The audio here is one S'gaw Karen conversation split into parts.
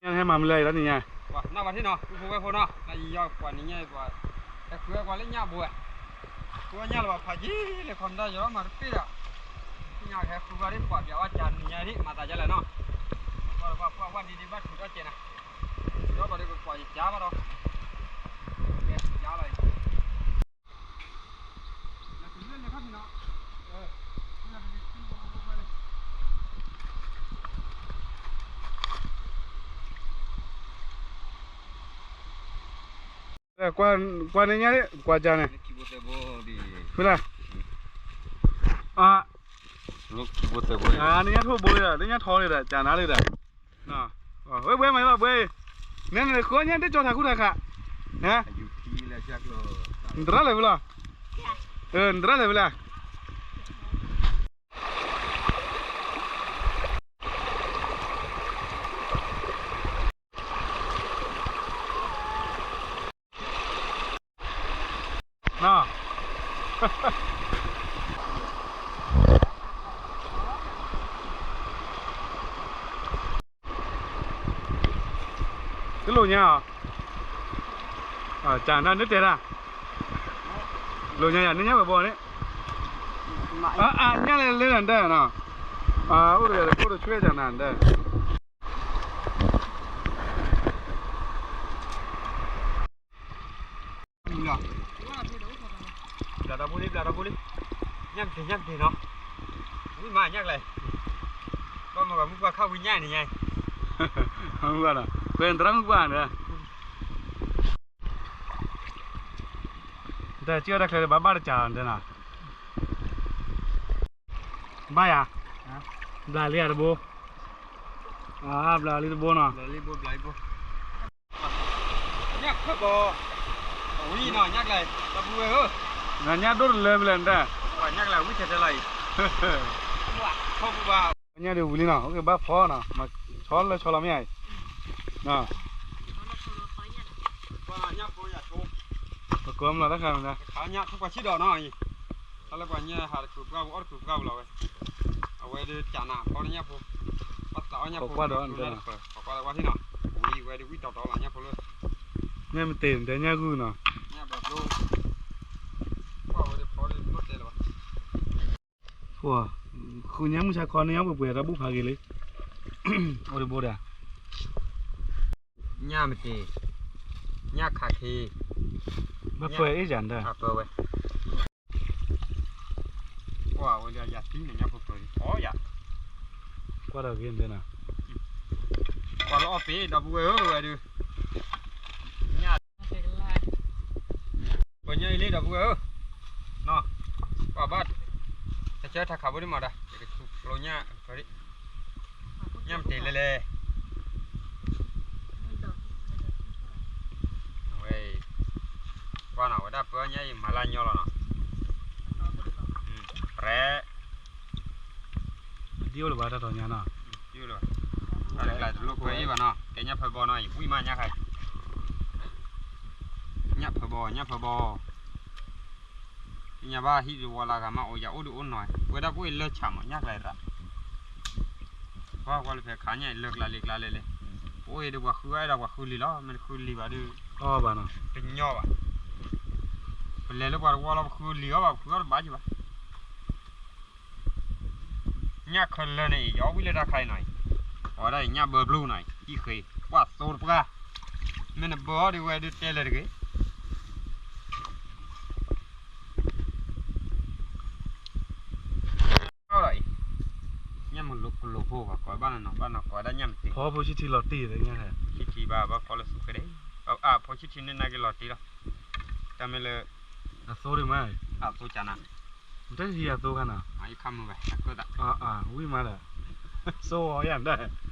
ညၣ်ဟဲမၤမနုၤလဲၣ်အံၤလီၤနံၤညါ, ပှၤနီၢ်ဘၣ်ထံၣ်နီၤ ပုၢ်ဖိဝဲၢ်ဖိနီၤ လၢယယီၤပှၤနံၤညါပှၤ, ဟဲဃုဝဲကွၢ်လၢညၣ်ဘိဝဲ, ဃုဝဲညၣ်လၢပှၤဖးယံာ်လၢခီမတၢ်ယီၤမၤတပ့ၢ်ဒီး, ညၣ်ဟဲဃုဝဲဒ်ပှၤပျးဝဲကၢနံၤညါဒ်မၤသးဒ်လဲၣ်နီၤ, ပှၤပှၤဝဲဒ်ဒ်ဘၣ်ထုးထီၣ်ကဲနၤ, ထုးထီၣ်ဘၣ်ဒီးပကွၢ်ယကၢဘၣ်ဒီး, ကၢလီၤ, ကွၢ်န့ၣ်ညါ, ကွၢ်ကၢန့ၣ်, ဖုလၢ, နံၤညါထိၣ်ဘိလံဒီး နံၤညါထီလံဒီး ကၢနၤလံဒီး, ဝဲဘှဲမၤလီၤဘှဲအံၤ, နဲန့ၣ်ဃုညၣ်တကၠီထးခူထးခး, နတရၣ်လဲၣ်ဖုလီၤ, နတရၣ်လဲၣ်ဖုလၢ တလိၣ်ညါအီၤ, ကၢနၤနတဲဒၣ်, လိၣ်ညါယၤ နံၤညါဘၣ်ဘီန့ၣ်, အါ ညၣ်လဲၤလၢနဒၢနီၤ, အိၣ်တဂၤတခိၣ်တဆွဲကၢနၤနဒၢ ဘျးဒီဖိလံ ဘျးဒီဖိလံ, ညၣ်က့ၤ ညၣ်က့ၤနီၤ, ဝံၣ်မးညၣ်ကလဲၣ်, ဘၣ်မၤကမုၢ်ပှၢ်ခါဝံၤညၣ်န့ၣ်ညါ, မုၢ်ပှၢ်နီၤ ကွဲးသရၣ်မုၢ်ပှၢ်န့ၣ်, တၢ်ကၢတၢ်ချဲဘၣ်ဘၣ်တကၢ်တဲနီၤ, ဘၣ်ယၤ, ဘျးလံတဘိ, ဘျးလံတဘိနီၤ, ညၣ်ဖၢဘီ, ဝံၤနီၤ ညၣ်ကျဲ, ဒီပုၢ်ဝဲၢ်ဧၢ, ညၣ်ဒိၣ်တလၢဖဲလဲၣ်နတၢ်, ပှၤညၣ်ကျဲဝံၤထဲထဲလီၤအံၤ, ထီၣ်ပူၤဘၣ်, ညၣ်ဒုးဝံၤလံနီၤ, အိၣ်က့ၤဘၣ်ဖီနီၤ, မၤဆီလၢဆီလီၤမ့ၢ်ဧါအံၤ, ပကိးမလီၤတၢ်ခါန့ၣ်, ညၣ်ထူၣ်ပှၤဆံၣ်ဒီးနီၤအံၤ, တၢ်လၢပှၤညၣ်ဟးတကုးပှၢ်ပူၤ အီၣ်တကုးပှၢ်ပူၤလီၤဝဲ, အဝဲဒၣ်ကၢနၤဖီလၢညၣ်ဖိ, ဘၣ်သးအီၣ်ညၣ်ဖိ, ကွၢ်လၢကွၢ်ထံၣ်နီၤ, ဝံၤဝဲဒၣ်ဝံၣ်တီတီလီၤညၣ်ဖိလၢ, ညၣ်မ့ၢ်တ့ၢ်တဲညၣ်ဂုၢ်နီၤ, ညၣ်ဘျီဘျီ, ကွၢ်ဝဲဒၣ်ဖီဒၣ်နီၢ်တဲလၢၤဘၣ် ဃုညါမုၢ်ဆါခီန့ၣ် ညၣ်ပှဲၤပှဲၤတၢ်ဘူၣ်ဖးဂ့ၤလံ, အိၣ်တဘိဒၣ်, ညၣ်မတ့ၤ, ညၣ်ခးခ့, ဘၣ်ပှဲၤအ့ၣ်ယၤနတၢ်, ပှၤဝဲဒၣ်ယၤသံန့ၣ် ညၣ်ပှဲၤပှဲၤအီယၤ, ကွၢ်ဒီးဂ့ၤနတၢ်နီၤ, ကွၢ်လၢအီၣ်ပ့ၤ ဒီပုၢ်ဝဲၢ်ဧၢ ဝဲဒၣ်, ညၣ် ပှၤညၣ်အံၤလံ ဒီပုၢ်ဝဲၢ်ဧၢ, နီၤ, ပှၤဘၣ်, တဆၢထးခးဘိဒ်မးဒၣ် ယကထူၣ်ဖျိညၣ်, ညၣ်မတ့ၤလဲၣ်လဲၣ်, ဝဲ, ကွၢ်နီၤ ဝဲဒၣ်ပၢညၣ်အံၤမၤလၢညီလီၤနီၤ, ရဲ ဒ်အိၣ်လၢၤဘၣ်တၢ်တီၤညါနီၤ, ဒ်အိၣ်လၢၤဘၣ်, တၢ်တကျါတလိၣ်ကွဲအံၤဘၣ်နီၤ, ကဲညၣ်ဖၢဘီနီၤ ယဝံၣ်မးညၣ်ခါ, ညၣ်ဖၢဘီ ညၣ်ဖၢဘီ သ့ၣ်ညါဘၣ်ဟံၣ်တဝီလၢဂၤမး အိၣ်ယၤအိၣ်ဒုးအိၣ်နီၤ, ပဝဲဒၣ်ပအိၣ်လၢဆၣ်မး ညၣ်ကျါရၣ်, ကွၢ်ကွၢ်လၢဖဲခါညါအံၤ လၢကျါလံကျါလဲၣ်လဲၣ်, ပအိၣ်အံၤဒီးပှၤဃုအီၣ်ဒီးပှၤဃုလံၤလီၤ, မ့ၢ်တဃုလံၤဘၣ်ဒီး, အီၣ်ဘၣ်နီၤ, တညီဘၣ်, ပလဲၤလၢပှၤတဝီလီၤ ပဃုလံၤအီၣ်ဘၣ် ပဃုအီၣ်တဘၣ်က့ၤဘၣ် ညၣ်ခဲလၢာ်န့ၣ် ယအီၣ်ဝံၣ်လၢတၢ်ခါအံၤနီၤ, အဝဲဒၣ်အံၤညၣ်ဘၢဘျိနီၤ, အံၣ်ဃ့ ကွၢ်သိတပှၢ်, မ့ၢ်နဘၢအီၣ်ဒံးဝဲဒုးတဲလၢၤတဂ့ၤ, အီၣ်ဒီးအံၤ, ညၣ်မုၢ်ကလိာ်ဖိဘၣ် ကိးဘၣ်နီၤ ဘၣ်နီၤ ကိးဝဲဒၣ်ညၣ်မတ့ၤ, ဖိဆံးထံလီၤတံၢ်ညါ, ဆံးထံဘၣ် ဘၣ်ဖီလၢသူခဲဒၣ်, အဖိဆံးထံန့ၣ်နာ်က့ၤလီၤတံၢ်လီၤ, တၢ်မ့ၢ်လၢ, အသိဒံးမး, အသိကနၤ နတဟံးအသိခါနီၤ, ဝံၣ်မးဒီး, စိအီၤယၤဒီး,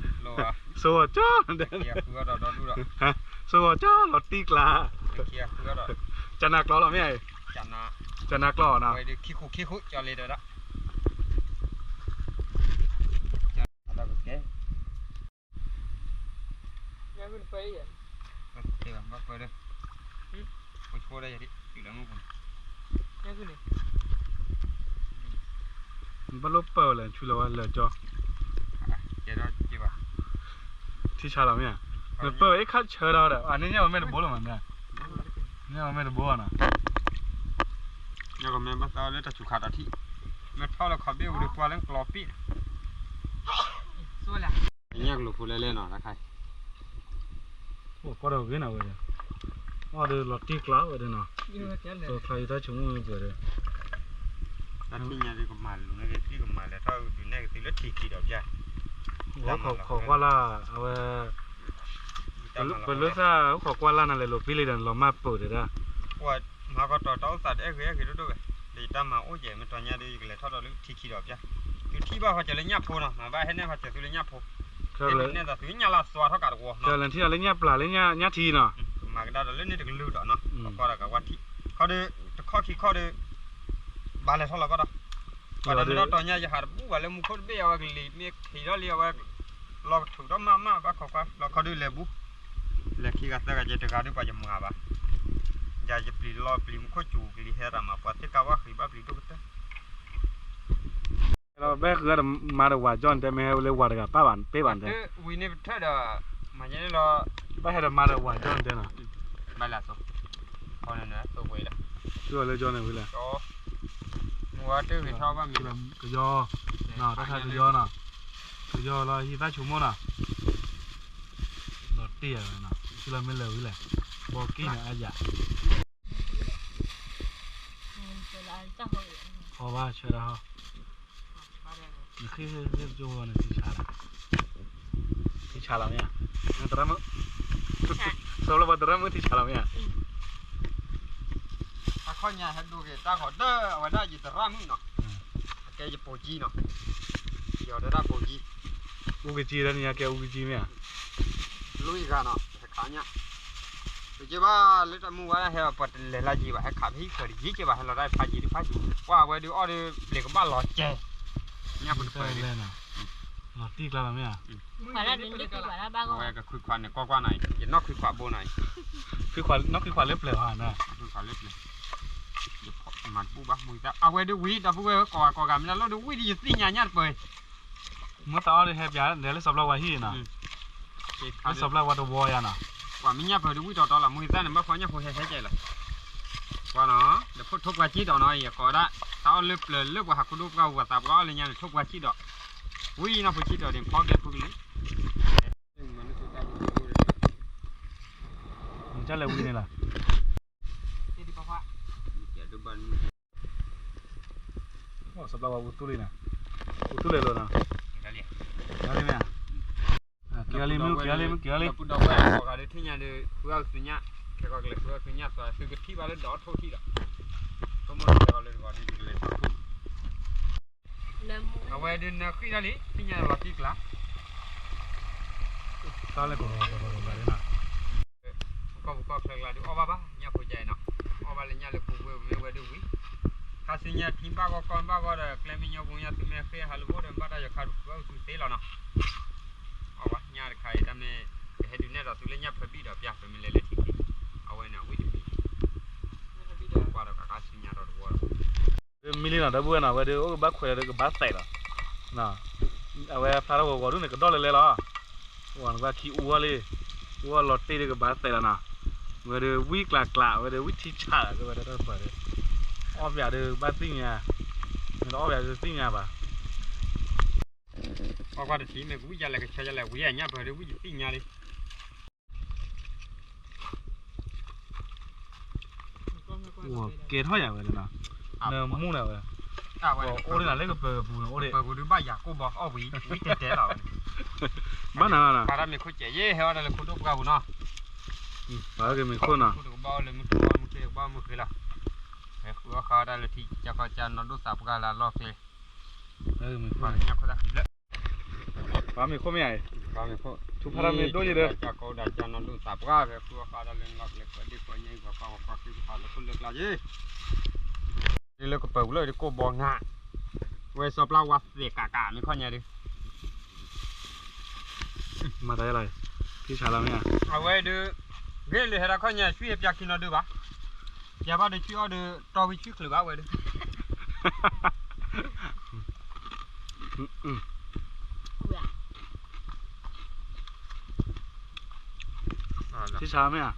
စိအီၤကၠီလီၤတံၢ်ကျါ, ကနၤကျီလီၤမ့ၢ်, ကနၤကျီလီၤနီၤ, ဘၣ်လိၣ်ပၢၢ်ဝဲလဲၣ် ဆူလီၤဝဲလၢာ်ကၠီ, ထံဆါလီၤမ့ၢ်ဧါ နပၢၢ်အ့ၣ်ခါဆၢဒီးဒီး အန့ၣ်ညၣ်ဝဲမ့ၢ်တဘိလီၤမးမ့ၢ်, ညၣ်ဝဲမ့ၢ်တဘိနီၤ, ညၣ်ကမ့ၢ်ဘၣ်သးလၢတၢ်ဆူးခါတၢ်ထံၣ်, မ့ၢ်ထီၣ်လၢခီဘ့ၣ်အူဒီးကွၢ်လၢကျီပ့ၣ်, ညၣ်ကလူးဖိလဲလဲနီၤ တခါ အိၣ်ကီဒီးဂ့ၤနၤဝဲဒီး, အီၣ်ဒီးလီၤတံၢ်ကျါဝဲဒီးနီၤ, ကီချါယတၢ်ဆိကမိၣ်ပှဲၤဒီး, တၢ်ထံၣ်ညါဒ်ကမၤလူၤန့ၣ်ကသံၣ်ကမၤလဲၤထီၣ်ဒုးနဲၣ်ကသံၣ်လၢထံခံဒီးပျၢ်, ဝဲခိးကွၢ်လၢ် အဝဲ, ပလၢသၣ်ခိးကွၢ်လၢ်နၤလဲၤလိာ်ပံလံဒီးနလီၤမၢ်ပၢၢ်ဒီးဒၣ် မၤကီးတီၤတၢ်အိၣ်သးတအဲၣ်ဂ့ၤအဲၣ်ဂ့ၤဒိၣ်ဒိၣ်ဝဲ, ဒီးယတၢ်မၤအိၣ်ယဲၢ် မ့ၢ်တီညါဒီးယကလဲၤထီၣ်ဒီးလၢထံခံဒီးပျၢ်, သုထံၣ်ဘၣ်ဃီစၢၤလၢညၣ်ဖိနီၤ, မၤဘၣ်ဟဲနဲၣ်ဃီစၢၤသုလၢညၣ်ဖိ, ဟဲနဲၣ်သးသုညၣ်လၢသွါထီၣ်ကးတဝီနီၤ, လဲၤထံၣ်ဒီးလၢညၣ်ပျၢ်လၢညၣ်ထံနီၤ, ကမၤကဒါဒီးလၢန့ၣ်တကလုာ်ဒီးနီၤ, ကီဒီးကဝါထံၣ်, ခီဒီး, တခီခံခီဒီး, ဘၣ်လဲၤထီၣ်လီၤဘၣ်ဒီး, ပှၤတၢ်မ့ၢ်ထီၣ်တီညါယဟးတဘူၣ်ဘၣ်လၢမူခိၣ်တဘ့ၣ်အဝဲကလံၤမ့ၢ်ခံးထီၣ်လံအဝဲ လီၤကထုးထီၣ်မးမးဘၣ်ခိးကွၢ် လီၤခီဒုးလဲၤဘူး, လဲၤခံဂၤသၢဂၤယဲတဂၤဒုးပှၤယမၤဘၣ်, ယၤယပျံၤလီၤပျံၤမူခိၣ်စူၤကလံၤဟဲတၢ်မၤပှၤသ့ၣ်ကးဝၣ်ဃံးဘၣ်ပျံၤဒိၣ်ကတၢၢ်, ဘၣ်ဃုမၤဒီးဝၤကၠီၣ်နတဲမ့ၢ်ဟဲလၢဝၤတဂၤပၣ်ဘၣ်ပ့ၢ်ဘၣ်နတဲ, ဝံၤန့ၣ်ပထၢၣ်ဒီး, မၤညဲလီၤ, ဘၣ်ဟဲဒီးမၤဒီးဝၤကၠီၣ်နတဲနီၤ, ဘၣ်လၢအသိး, ခီန့ၣ်နသိးဝဲလီၤ, သုဝဲလၢကၠီၣ်န့ၣ်ဝံၤလဲၣ် မ့ၢ်ဝဲတဂ့ၤထီၣ်ဘၣ်မ့ၢ်, ကယီ, တၢ်ခါကယီနီၤ, ကယီလီၤဟံးသၣ်ဆိကမိၣ်နီၤ, ဒီးတ့ၢ်ယၤနီၤ သုလီၤမ့ၢ်လၢာ်ဝံၤလဲၣ်, ဘီကံၢ်န့ၣ်အါယၤ, ဟီဘၣ်ဆၢဒၣ်ဟီ, နဃ့ၢ်ဃ့ၢ်ကၠိဝဲန့ၣ်ထံဆးလီၤ, ထံဆးလီၤမ့ၢ်ဧါ, သရၣ်မုၣ်, စီၤပျီပှၤသရၣ်မုၣ်ထံဆးလီၤမ့ၢ်ဧါ, အခီၣ်ညါဟဲဒိက့ၤတၢ်ဂီၤဒၢအဝဲဒၣ်ယသရၣ်မုၣ်နီၤ, အကဲယပိာ်ကံနီၤ, ယီၤဒၣ်တၢ်ပိာ်ကံ, အူကကံဒၣ်န့ၣ်ညါကဲအူကကံမ့ၢ်ဧါ, လူအံၤဂၤနီၤ ဟဲခးညၣ်, ပက့ဘၣ်လၢတၢ်မုၢ်ဝါဒၣ်ဟဲပှၤတလဲၤလၢယံၤဘၣ် ဟဲခးဖဲဟံၣ်ဃၢၤတယံၤက့ဘၣ် ဟဲလီၤတၢ်ဖးယံၤတဖးယံၤ, ပှၤအဝဲဒုးအီၣ်ဒီး ပျံၤကဘၣ်လီၤကဲ, ညၣ်ဖိတပၢၤဒုး, လီၤတံၢ်ကျါလီၤမ့ၢ်ဧါ, အဝဲကခွံခွါန့ၣ် ကွၢ်ကွၢ်နီၤအံၤ ယနီၢ်ခွံခွါဘိနီၤအံၤ, နီၢ်ခွံခွါလၢပျၢၤဟီနီၤ, ခွံခွါလၢပျၢၤ, မၤတဘူၣ်ဘၣ် မူတၢ် အဝဲဒုးဝံၤ ဒီပုၢ်ဝဲၢ်ကိးဂၤကိးဂၤမ့ၢ်လၢလီၢ်ဒုးဝံၤဒီးယသ့ၣ်ညါညၣ်တပၢၤ မ့ၢ်သးအီၣ်ဒီးဟဲပၠးဒီးလၢစီၤပျီဝါဟံၣ်နီၤ, လၢစီၤပျီဝါတဝီယၤနီၤ, ပှၤမ့ၢ်ညၣ်ပၢၤဒုးဝံၤတီတီလီၤ မူသၣ်န့ၣ် ဘၣ်ဖီညၣ်ဖိဟဲဟဲကဲလီၤ, ကွၢ်နီၤ, ဒီးဖိထိၣ်ပှၢ်ကံၣ်ဒီးနီၤ ယကိးဒၣ်, တၢ်အီၣ်လၢပျၢၤလၢပှၤဟးခူဒိၣ်ပှၢ်ဝၤသးပှၢ်အီၣ်လၢညါန့ၣ် ထိၣ်ပှၢ်ကံၣ်ဒီး, ဝံၤနီၤဖိကံၣ်ဒီးန့ၣ် ဖီကဲဖိကလံၤ မ့ၢ်တၢ်လဲၤဝံၤန့ၣ်လီၤ, စီၤပျီဝါအူသူလံနီၤ, အူသူလဲၤလိာ်နီၤ, ကလံၤမ့ၢ်ဧါ, ကလံၤမ့ၢ် ကလံၤမ့ၢ် ကလံၤ, ပူၤဒီးဝဲကိးဂၤဒုးထံၣ်ညါဒီး ဃုအီၣ်ကသ့ၣ်ညါ, ခဲကီးကလဲၤဃုအီၣ်ကသ့ၣ်ညါသး သုကထံၣ်ဘၣ်လၢဒီးထိၣ်ထံၣ်ဒီး, ဆိကမိၣ်လၢကလဲၤဒီးထိၣ် အဝဲဒုးနၢ်ဃံၣ်ဒၣ်လံ သ့ၣ်ညါလီၤတံၢ်ကျါ တၢ်လၢကီၢ်ကီၢ်ကီၢ်ကီၢ်ကီၢ်လၢနီၤ, ပကီၢ်ပူၤကီၢ်ချၢကျါဒုးအီၣ်ဘၣ်ဘၣ် ညၣ်ဖိကဲအံၤနီၤ, အီၣ်ဘၣ်လၢညၣ်လၢပူၤဝဲမ့ၢ်ဝဲဒုးဝံၤ, ခါဆူညါထံဘၣ်ဂီၢ်ကီၢ်ဘၣ်ဂီၢ်ဒီး ကျဲမ့ၢ်ညီပူၤညါသုမ့ၢ်ဃ့ဟးလၢဘိၣ်ဒီး ဘၣ်တၢ်ယီၤခါတဃုအီၣ်သုသ့လီၤနီၤ, အီၣ်ဘၣ်ညၣ်တခါအံၤ တၢ်မ့ၢ် ကဟဲဒုးနဲၣ်ဒီးသုလၢညၣ်ဖၢဘံၣ်ဒီးပျၢ် ပမ့ၢ်လဲၤလၢထံခံ, အဝဲန့ၣ်ဝံၤတမံၤ, ကွၢ်ဒီးကခါဆူညါဒီးတဝီဒီး မံလံနီၤ ဒီပုၢ်ဝဲၢ်နီၤ အဝဲဒုးအိၣ်ကဘၣ်ခွဲးဒီးကဘၣ်သဲးလီၤ, အဝဲဖျါထီၣ်ဂီၤဂီၤဒုးန့ၣ် ကဒီၣ်လဲၤလဲၤလီၤ, ဝဲနကွၢ်ခံအူဝဲလံ, အူဝဲလီၤတ့ၢ်ဒီးကဘၣ်သဲးလီၤနီၤ, ဝဲဒုးဝံၣ်ကျးကျး ဝဲဒုးဝံၣ်ထံဆးလီၤကဝဲဒၣ်တၢ်ပှၤဒီး, အီၣ်ပၠးဒုးဘၣ်သ့ၣ်ညါ, မ့ၢ်တအီၣ်ပၠးဒုးသ့ၣ်ညါဘၣ် အီၣ်ကွၢ်တထံၣ် မ့ၢ်ကဝံၣ်ယါလဲၣ် ကဆၢယါလဲၣ် ဝံၣ်အညၣ်ပၢၢ်ဒီးဝံၣ်ယသ့ၣ်ညါလံ ကဲထီၣ်ယၤဝဲဒၣ်နီၤ, နမူန့ၣ်ဝဲ, အိၣ်ဒၣ်လၢကပၢၤပူၤန့ၣ် အိၣ်ဒၣ်, ပၢၤပူၤဒုးဘၣ်ယၤကိၢ်ဘီအီၣ်ဝံၤ ဝံၣ်တဲတဲလီၤဝဲ, ဘၣ်နၤနီၤ, ပှၤတၢ်မ့ၢ်ခိၣ်စဲးယဲဟဲအီၣ်တၢ်လၢခိဒိၣ်ပှၢ်ပူၤနီၤ, ပှၤကမ့ၢ်ခိၣ်နီၤ, ခိၣ်တကဘၣ်အိၣ်လၢမုၢ်ထူၣ်မုၢ်ခ့တကဘၣ်အိၣ်မုၢ်ဃ့လီၤ, ဟဲဃုအီၣ်ဃာ်တၢ်လၢထံကီၢ်ကၢနီၢ်ဒိၣ်သးပှၢ်လၢအလီၢ်ကျဲ ပှၤမ့ၢ်ခိၣ်မ့ၢ်ဧါ, ထူဖးတၢ်မ့ၢ်ဒိၣ်ယံၤဒီး, ကၢ်ကိးဒၣ်ကၢ်နီၢ်ဒိၣ်သးပှၢ် ဖဲဃုအီၣ်ဃာ်တၢ်လၢလီၢ်ကျဲ ပှၤဒ့ပှၤညါ ပှၤကီၢ်ပှၤကီၢ်က့ၤပှၤလၢခိၣ်လၢကျါယ့ၢ်, ဒ်လၢကပၢၤပူၤလၢဒ်ကိၢ်ဘီငါ, ဝဲစီၤပျၢ်ဝါသဲးကးကးမ့ၢ်ခီၣ်ညါဒုး မၤတၢ်ယဲလီၤ, ထံဆးလီၤမ့ၢ်ဧါ, အဝဲဒုး, ဂ့ၢ်လၢဟဲဒၣ်ခီၣ်ညါ ဆှံအပျၢ်ခံနီၤဒုးဘၣ်, ယၤဘၣ်ဒုးဆှံအီၣ်ဒုး တီဝံၤဆှံချုးဘၣ်ဝဲဒုး ဆါမ့ၢ်ဧါ,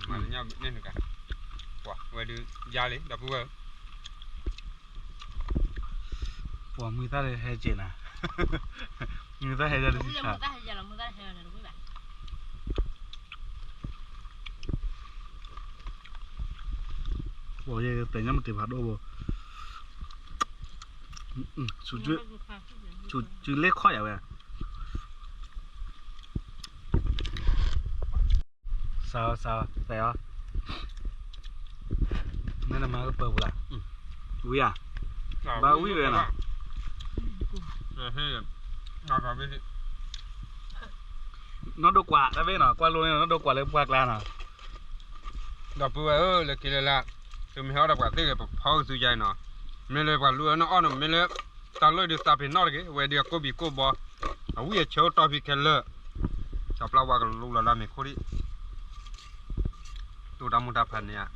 မၤလၢညါန့ၣ်က, ပှၤဝဲဒုးယါလံ ဒီပုၢ်ဝဲၢ်, ပှၤမုၢ်သၣ်ဟဲက့ၤနၤ, မုၢ်သၣ်ဟဲဒၣ်လံဆါ, ပှၤယဲတဲညါမတ့ၢ်ဖးဒိၣ်ဘိ, စုလဲခီယၤဝဲ, စးစးသဲးအီၤ, မ့ၢ်နမၤကပၢၤပူၤလၢ်, ဝံၤဧါ, ဘၣ်ဝံၤဝဲနီၤ, နီၢ်ဒိကွၢ်တၢ်ဘ့ၣ်နီၤ ကွၢ်လိန့ၣ် နီၢ်ဒိကွၢ်လၢပှၢ်ကျါနီၤ, ဒီပုၢ်ဝဲၢ်ဧၢ လၢက့ၤလၢလၢ, သုမ့ၢ်ဟဲအီၣ်ဒီးပှၤသ့ၣ်ဂ့ၤ ပဖီက့ၤသုယါအံၤနီၤ, မ့ၢ်လၢပှၤလူၤအၢနီၢ်အီၣ်နီၤ မ့ၢ်လၢ တၢ်လၢဒုးသးပ့ၤနီၣ်တဂ့ၤ အဝဲဒုးအကိးဘံၣ်ကိးဘီ, အဝံၣ်အဆၢအိၣ်တီၢ်ဖံးခဲလၢာ်, စီၤပျၢ်ဝါကလူလီၤလၢမ့ၤခိၣ်ဒံး, တိၢ်တၢ်မူတၢ်ဖးန့ၣ်ဧါ,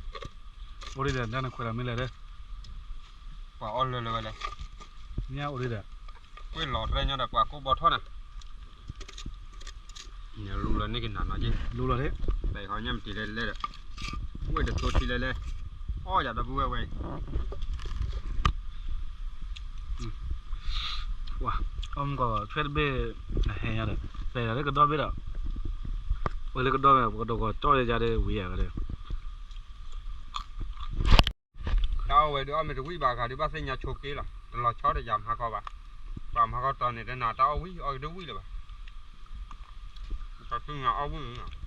အိၣ်ဒံးဒီး တၢ်နခွဲးဒီးမ့ၢ်လဲၣ်ဒီး, ပှၤအီၣ်လၢလၢဝဲလဲၣ်, ညၣ်အိၣ်ဒံးဒီး, ကွ့ၢ်လီၤရဲၣ်ညါဒီးပှၤကိးဘီထီၣ်နၤ နလူလီၤန့ၢ်ကနၤနီၤက့, လူလီၤဒ့, ပှၤဟီညၣ်မတံၤလဲၣ်လဲၣ်ဒီး, ဝဲတသိထံလဲၣ်လဲၣ်, အီၣ်ယၤဒီပုၢ်ဝဲၢ်ဝဲအံၤ, အီၣ်မူကီးထွဲတဘ့ၣ်, ဟဲညါဒီး, သဲးဒီးလၢကဒီဘ့ၣ်ဒီး, ဝဲလၢကဒီဘ့ၣ် ပကဒိးကီးကၠီၣ်ယါဒီးဝံၤယၤဝဲဒီး တၢ်အီၣ်ဝဲဒုးအီၣ်မ့ၢ်တဝံၣ်ဘၣ်ဂၤဒုးဘၣ်သ့ၣ်ညါဆိးက့လီၤ တလီၤဆီတယၤမၤကီဘၣ်, ပှၤမၤကီတီၤန့ၣ်တနၤတၢ်အီၣ်ဝံၣ်အီၣ်ကဒုးဝံၣ်လၢၤဘၣ်, ပှၤသူညါအီၣ်ဝံၣ်လီၤ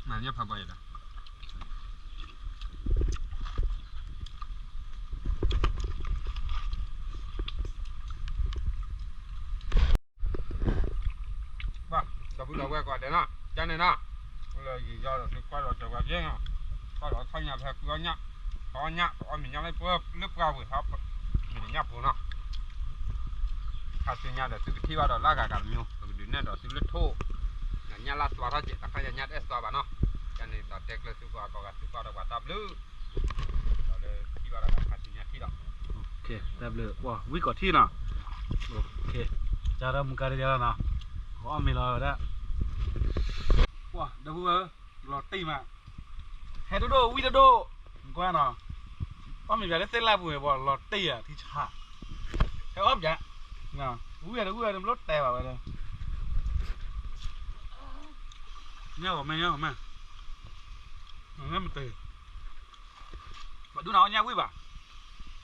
မၤညၣ်ဖးဘီယဲလီၤ ဘၣ် ဒီပုၢ်ဒီဝဲၢ်ကိးဂၤဒဲးနီၤ ကန့ၣ်နီၤ အိၣ်လၢယံာ်ယီဒီးသုကွၢ်ဒီးစၢၤပှၤက့နီၤ ကွၢ်ဒီးခီၣ်ညါဖဲကွံာ်အီၣ်ညၣ် အီၣ်ညၣ် အီၣ်မ့ၤညၣ်လၢပှၢ်လၢပှၢ်ဝံၤဟီ မ့ၢ်ညၣ်ဖိနီၤ ခါဆူညါဒီးသုကထံၣ်ဘၣ်ဒီးလၢဂၤဂၤတမံၤ ပကဒုးနဲၣ်ဒီးသုလၢထိၣ် ညၣ်လၢသွါထီၣ်ကဲး တၢ်ခါယၤညၣ်တအဲၣ်သွါဘၣ်နီၤ ကန့ၣ်ဒီးတဲကျၢၤသုကိးဂၤကိးဂၤသုကွၢ်ဒီးပှၤတၢ်ဘျုး ဒီးလၢထံၣ်ဘၣ်ဒီးခါဆူညါထံၣ်ဒီး တၢ်ဘျုး ဝံၣ်ကိးထံၣ်နီၤ ကၢ်ဒီးမူကါဒဲးနီၤ ကအီၣ်မ့ၤလီၤဝဲဒၣ် ဒီပုၢ်ဝဲၢ် လီၤတံၢ်မး ဟဲတဒိၣ်ဝံၣ်တဒိၣ် ကွၢ်နီၤ အီၣ်မ့ၤပၠးလၢသ့ၣ်လၢပူၤဝဲ လီၤတံၢ်ဧါ ထံဆါ ဟဲအီၣ်ပၠး ဝံၣ်ဝဲတဝံၣ်ဝဲတဘျီတဲဘၣ်ဝဲဒီး ညၣ်ဂီၤမဲ ညၣ်ဂီၤမဲ ညၣ်မတၤ ပှၤဒူၣ်န့ၣ်အီၣ်ညၣ်ဝံၣ်ဘၣ်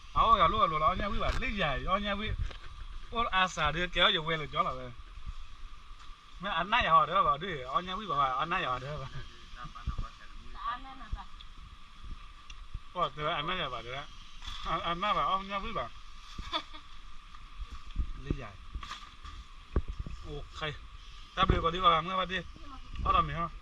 အအိၣ်ဂၤလိၣ်ဂၤလိၤလီၤ အီၣ်ညၣ်ဝံၣ်ဘၣ် လၢယၤအံၤ အီၣ်ညၣ်ဝံၣ် အိၣ်အါစှၤဒီး ကဲအီၣ်ယဝဲလၢာ်ကၠီလီၤဝဲ မ့ၢ်အနၢ်ယၤဟီဒီးဘၣ်ဒုး အီၣ်ညၣ်ဝံၣ်ဘၣ် အနၢ်ယၤဟီဒီးဘၣ် ပှၤတဲအနၢ်ယၤဘၣ်ဒီး အနၢ်ဘၣ်အီၣ်ညၣ်ဝံၣ်ဘၣ် လၢယၤ တၢ်ဘျုးကိးဒံကိးဂၤမုၢ်ဘၣ်ဒ့ အီၣ်ဒီးမ့ၤဟီ